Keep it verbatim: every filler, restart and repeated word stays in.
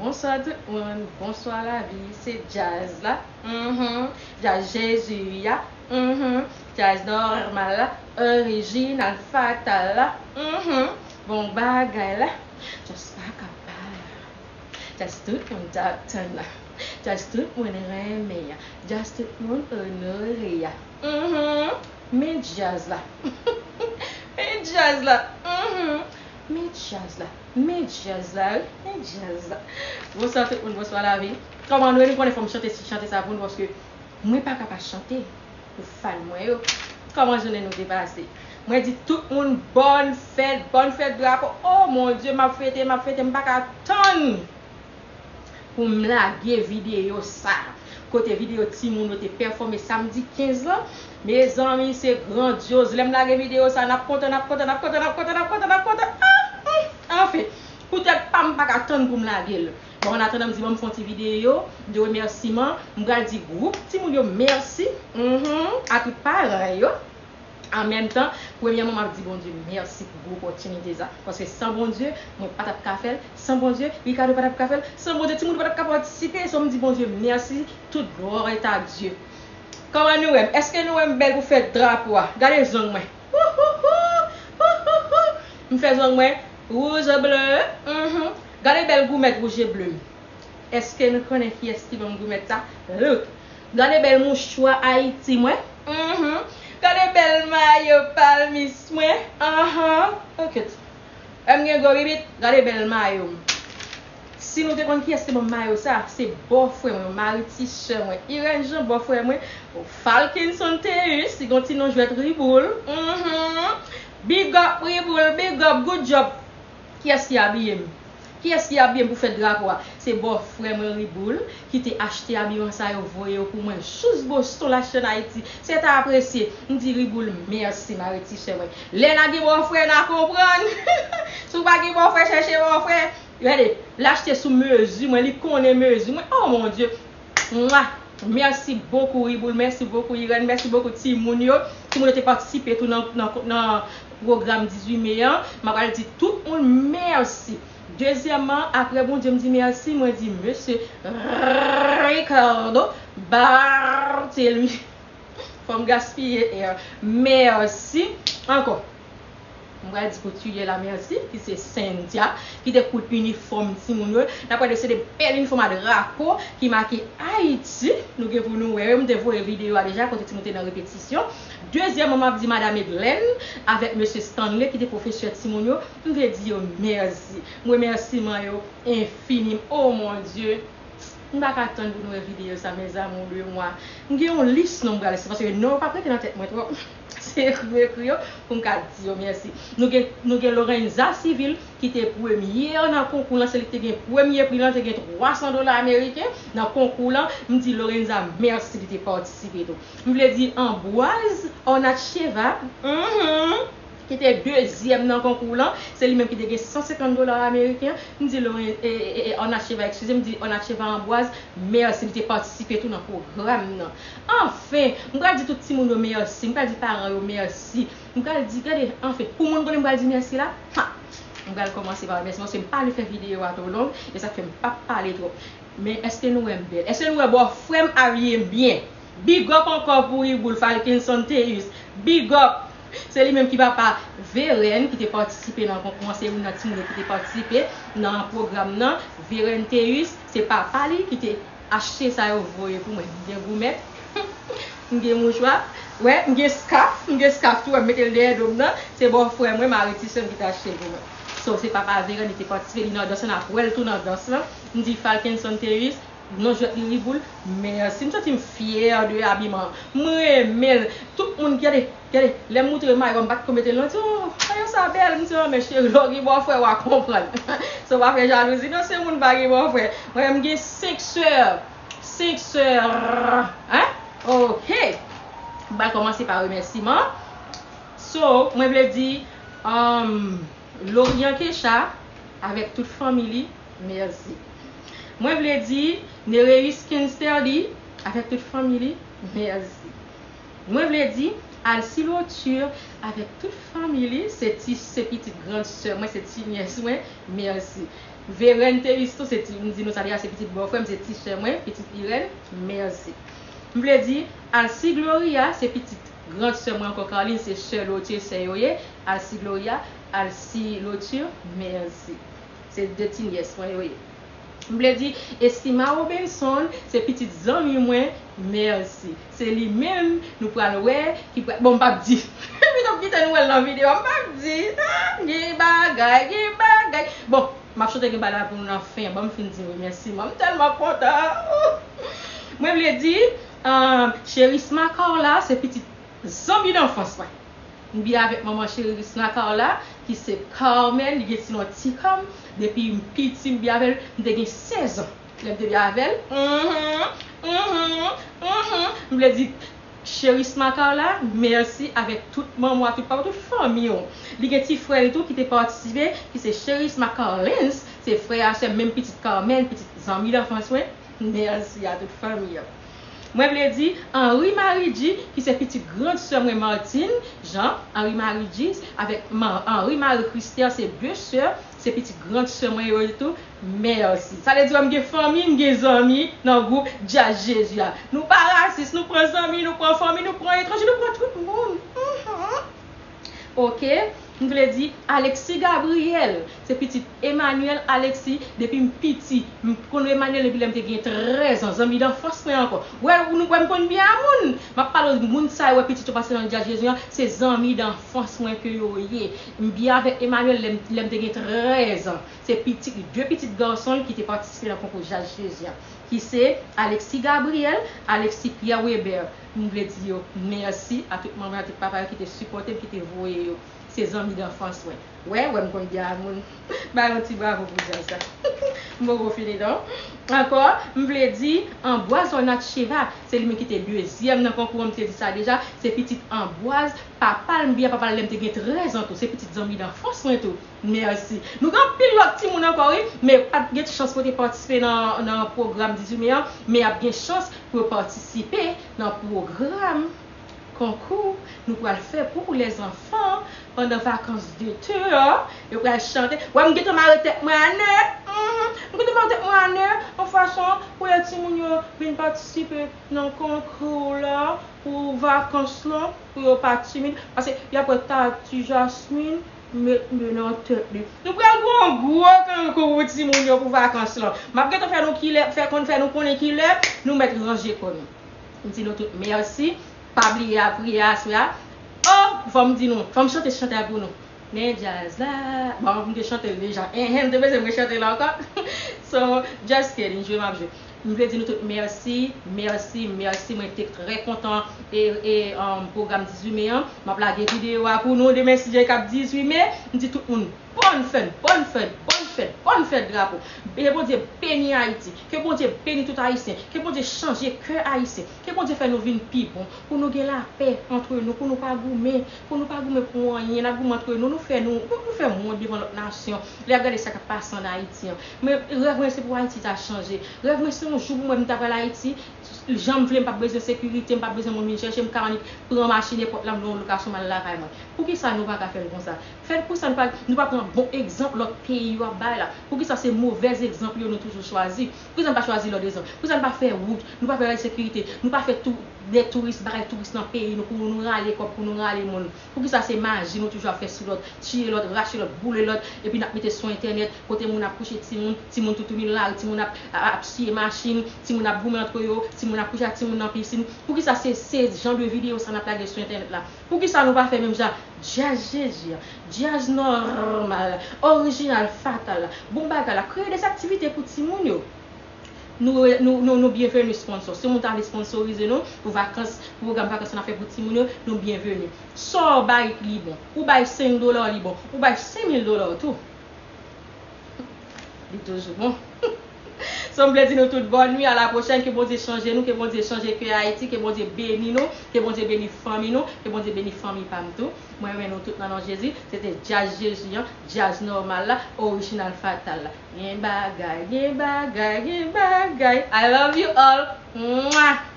Bonswa tout moun, bonswa lavi, se djaz la. Mhm. Djaz Jezi a. Mhm. Djaz nòmal la, orijinal, fatal la. Mhm. Bon bagay la. Djaz pa ka pa la. Djaz tout moun t ap tann la. Djaz tout moun renmen an. Djaz tout moun onore a. Mhm. Men djaz la. Men djaz la. Mhm. Men djaz la. Men djaz la, wi. Men djaz la. Bonswa tout moun, bonswa lavi. Kòman nou ye? Nou konnen fò m chante ti chante sa pou nou, paske mwen pa ka pa chante pou fan mwen yo. Kòman jounen nou te pase? Mwen di tout moun bòn fèt, bòn fèt drapo. Oh mon Dieu, m ap fete, m ap fete, m pa ka tann pou m lage videyo sa. Kote videyo timoun yo te pèfòme samdi kenz lan. Mezanmi, se grandyoz. Lè m lage videyo sa, n ap kontan, n ap kontan, n ap kontan, n ap kontan, n ap kontan, n ap kontan. Ah, hmm, anfen, poutèt pa m pa ka tann pou m lage l. Bon, an atandan, m di, bon, m fè yon ti videyo de remèsiman. M pral di gwoup timoun yo mèsi. Mhm, a tout paran yo. An menm tan, premyèman, m ap di Bondye mèsi pou gwo opòtinite sa. Paske san Bondye, mwen pa t ap ka fè l. San Bondye, Ricardo pa t ap ka fè l. San Bondye, timoun yo pa t ap ka patisipe. So, m di Bondye mèsi, tout glwa est à Dieu. Kòman nou wè m? Èske nou wè m bèl pou fèt drapo a? Gade zong mwen. Wouhouhou! Wouhouhou! M fè zong mwen wouj e ble. Mhm. Gade bèl goumèt wouj e ble m. Èske nou konnen kiyès ki ban m goumèt sa? Look! Gade bèl mouchwa Ayiti mwen. Mhm. Gade bèl mayo palmis mwen. Ahan. Ok. Èm gen gwo bibit. Gade bèl mayo m. Si nou te konn kiyès te ban m mayo sa, se bòfrè mwen, mari ti sè mwen, Irène Jean, bòfrè mwen, Falkinson Theus, li gon ti non jwèt Riboul. Mhm. Big up Riboul, big up, good job. Kiyès ki abiye m? Kiyès ki abiye m pou fèt drapo a? Se bòfrè mwen Riboul ki te achte abiman sa yo voye yo pou mwen jous Boston, l achte an Ayiti. Se ta apresye. M di Riboul mèsi, mari ti sè mwen. Lè n a gen bòfrè, n a konprann. Si w pa gen bòfrè, chèche bòfrè. Gade, l achte sou mezi mwen, li konnen mezi mwen. Oh mon Dieu! Mwa! Mèsi bokou Riboul, mèsi bokou Irène, mèsi bokou timoun yo. Timoun yo te patisipe tou nan, nan, nan pwogram dizuit me an. M ap pral di tout moun mèsi. Dezyèmman, apre Bondye, m di mèsi, mwen di mesye Ricardo Barthélemy. Fò m gaspiye air. Mèsi ankò. M pral di koutiyè la mèsi, ki se Cynthia, ki te koud inifòm timoun yo. N ap pral se de bèl inifòm a drapo ki make Ayiti. Nou gen pou nou wè yo. M te voye videyo a deja kote timoun te nan repetisyon. Dezyèmman, m ap di Madam Edlène avèk Mesye Stanley ki te pwofesè timoun yo. M vle di yo mèsi. M remèsiman yo enfini. Oh mon Dieu! M pa ka tann pou nou wè videyo sa, mes amours de moi. M gen yon lis non m pral site, paske non yo p ap rete nan tèt mwen twòp. Se ekri, ekri yo pou m ka di yo mèsi. Nou gen, nou gen Lorenza Civil ki te premye nan konkou lan, se li ki te gen premye pri lan, te gen twa san dola ameriken nan konkou lan. M di Lorenza mèsi, li te patisipe tou. M vle di Ambroise Ornacheva, mhm, ki te dezyèm nan konkou lan, se li menm ki te gen san senkant dola ameriken. M di Loren, e, e, e, Ornacheva, eskize m, di Ornacheva Ambroise, mèsi, li te patisipe tou nan pwogram nan. Anfen, m pral di tout timoun yo mèsi, m pral di paran yo mèsi. M pral di, gade, anfen, pou moun konnen m pral di mèsi la, ha! M pral kòmanse pa remèsiman, paske m pa vle fè videyo a twò long, e sa k fè m p ap pale twòp. Men èske nou wè m bèl? Èske nou wè bòfrè m abiye m byen? Big up ankò pou Riboul, Falkinson Theus. Big up! Se li menm ki papa Veren ki te patisipe nan konkou an, se youn nan timoun yo ki te patisipe nan pwogram nan. Veren Theus, se papa li ki te achte sa yo voye pou mwen. M gen goumèt, m gen mouchwa, wè, m gen skaf, m gen skaf tou, wè, m mete l dèyè do m nan. Se bòfrè mwen, mari ti sè m ki te achte l pou mwen. So, se papa Veren, li te patisipe, li nan dans lan, n ap wè l tou nan dans lan. M di Falkinson Theus, non jwèt li Riboul, mèsi. M santi m fyè de abiman an. M renmen l. Tout moun, gade, gade, lè m moutre mayo a, m pa t ko mete l non, di, oh, mayo sa bèl. M di, oh, men cheri, lè w gen bòfrè, w a konprann. So, pa fè jalouzi non, se moun pa gen bòfrè. Mwen, m gen senk sè. Senk sè. Hein? Ok. M pral kòmanse pa remèsiman. So, mwen vle di, um, Lorian Kecha, avèk tout fanmi li, mèsi. Mwen vle di Nereus Kinsterly, avèk tout fanmi li, mèsi. Mwen vle di Alcilo Tur, avèk tout fanmi li, se ti, se pitit grann sè mwen, se ti nyès mwen, mèsi. Veren Teristo, se ti, m di nou sa deja, se pitit bòfrè m, se ti sè mwen, pitit Irèn, mèsi. M vle di, Alci Gloria, se pitit grand sè mwen ankò, Carline, se sè Lotye, sè yo ye, Alci Gloria, Alci Lotye, mèsi. Se de ti nyès mwen yo ye. M vle di, Estima Robinson, se pitit zanmi mwen, mèsi. Se li menm, nou pral wè, ki pral, bon, m p ap di. Pito m kite nou wè l nan videyo, m p ap di. Ah, gen bagay, gen bagay. Bon, m ap chante gen bagay la pou nou nan fen, ban m fin di remèsiman. M tèlman kontan. Mwen vle di, um, Cherisma Carla, se pitit zanmi danfans mwen. M byen avèk manman Cherisma Carla, ki se Carmen, li gen ti non Ti Cam. Depi m piti, m byen avè l, m te gen sèz an. Lè m te byen avè l. Mhm, mhm, mhm. M vle di, Cherisma Carla, mèsi avèk tout manman, tout papa, tout fanmi w. Li gen ti frè l tou ki te patisipe, ki se Cherisma Carlens, se frè a sè menm pitit Carmen, pitit zanmi danfans mwen. Mèsi a tout fanmi an. Mwen vle di, Henri Marie G, ki se pitit grand sè mwen Martine, Jean, Henri Marie G, avèk Ma-, Henri Marie Christian, se de sè, se pitit grand sè mwen yo tou. Mèsi. Sa vle di, m gen fanmi, m gen zanmi nan gwoup Djaz Jezi a. Nou pa rasis, nou pran zanmi, nou pran fanmi, nou pran etranje, nou pran tout moun. Mhm. Ok. M vle di, Alexis Gabriel, se pitit Emmanuel Alexis, depi m piti, m konn Emmanuel depi lè m te gen trèz an, zanmi danfans mwen ankò. Wè, nou wè m konn byen a moun. M ap pale w moun sa yo, wè pitit yo pase nan Djaz Jezi an, se zanmi danfans mwen ke yo ye. M byen avèk Emmanuel lè m, lè m te gen trèz an. Se pitit li, de pitit gason l ki te patisipe nan konkou Djaz Jezi an, ki se Alexis Gabriel, Alexis Pierre Weber. M vle di yo mèsi a tout manman, a tout papa yo ki te sipòte m, ki te voye yo. Se zanmi danfans mwen. Wè, wè m konn byen a moun. Ba yon ti bravo pou Djaz la. M poko fini non. Ankò, m vle di Ambroise Ornat Cheva, se li menm ki te dezyèm nan konkou an, m te di sa deja, se pitit Ambroise, papa l, m byen papa l lè m te gen trèz an tou, se pitit zanmi danfans mwen tou. Mèsi. Nou gen anpil lòt timoun ankò, wi, men pa t gen chans pou yo te patisipe nan, nan pwogram dizuit me an, men y ap gen chans pou yo patisipe nan pwogram konkou nou pral fè pou lèzanfan pandan vakans dete a. Yo pral chante. Wè, m gentan mare tèt mwen a nè. Mhm. M gentan mare tèt mwen a nè, yon fason pou lè timoun yo vin patisipe nan konkou la, pou vakans lan, pou yo pa timid. Paske y ap wè Tati Jasmine met men nan tèt li. Nou pral gen yon gwo konkou pou timoun yo pou vakans lan. M ap gentan fè nou kilè, fè konn, fè nou konnen kilè nou mèt ranje kò nou. M di nou tout mèsi. Pa bliye a priye aswè a. Oh, fò m di nou, fò m chante chante a pou nou. Men djaz la. Bon, m te chante l deja. Enhen, m te bezwen rechante l ankò. So, just kidding, jwe m ap jwe. M vle di nou tout mèsi, mèsi, mèsi. Mwen te trè kontan e, e um, pwogram dizuit me an. M ap lage videyo a pou nou demen si Dye k ap dizuit me. M di tout moun bòn fèt, bòn fèt, bòn fèt, bòn fèt drapo. Ke Bondye beni Ayiti. Ke Bondye beni tout Ayisyen. Ke Bondye chanje kè Ayisyen. Ke Bondye fè nou vin pi bon. Pou nou gen lapè antre nou. Pou nou pa goumen. Pou nou pa goumen pou anyen. N ap goumen antre nou. Nou fè nou, nou, nou fè wont devan lòt nasyon. Lè y ap gade sa k ap pase ann Ayiti an. Men rèv mwen se pou Ayiti ta chanje. Rèv mwen se yon jou pou mwen m ta pral Ayiti. Jan m vle, m p ap bezwen sekirite, m p ap bezwen moun vin chèche m, m ka annik pran machin, nenpòt la, m nan yon lokasyon, m al lakay mwen. Poukisa nou pa ka fè l konsa? Fè l, poukisa nou pa, nou pa pran bon egzanp lòt peyi yo ap bay la? Poukisa se movèz egzanp yo nou toujou chwazi? Poukisa nou pa chwazi lòt egzanp? Poukisa nou pa fè wout? Nou pa fè sekirite? Nou pa fè tou, de touris, bagay touris nan peyi nou pou nou rale kòb, pou nou rale moun? Poukisa se maji nou toujou ap fè sou lòt, tiye lòt, rache lòt, boule lòt, epi n ap mete sou entènèt, kote moun ap kouche timoun, timoun toutouni lari, timoun ap, ap, ap siye machin, timoun ap goumen antre yo, timoun ap kouche ak timoun nan pisin? Poukisa se, se jan de videyo sa n ap lage sou entènèt la? Poukisa nou pa fè menm jan? Djaz Jezi an, djaz nòmal, orijinal, fatal la, bon bagay la, kreye de aktivite pou timoun yo. Nou, nou, nou, nou byenveni sponsò. Si moun ta vle sponsorize nou pou vakans, pou pwogram vakans nou ap fè pou timoun yo, nou byenveni. Sa w bay li bon. Ou bay senk dola li bon. Ou bay senk mil dola tou. Li toujou bon. So, m vle di nou tout bòn nwi, a la pwochèn, ke Bondye chanje nou, ke Bondye chanje kè Ayiti, ke Bondye beni nou, ke Bondye beni fanmi nou, ke Bondye beni fanmi pa m tou. Mwen renmen nou tout nan non Jezi. Se te djaz Jezi an, djaz nòmal la, orijinal fatal la. Gen bagay, gen bagay, gen bagay. I love you all. Mwah!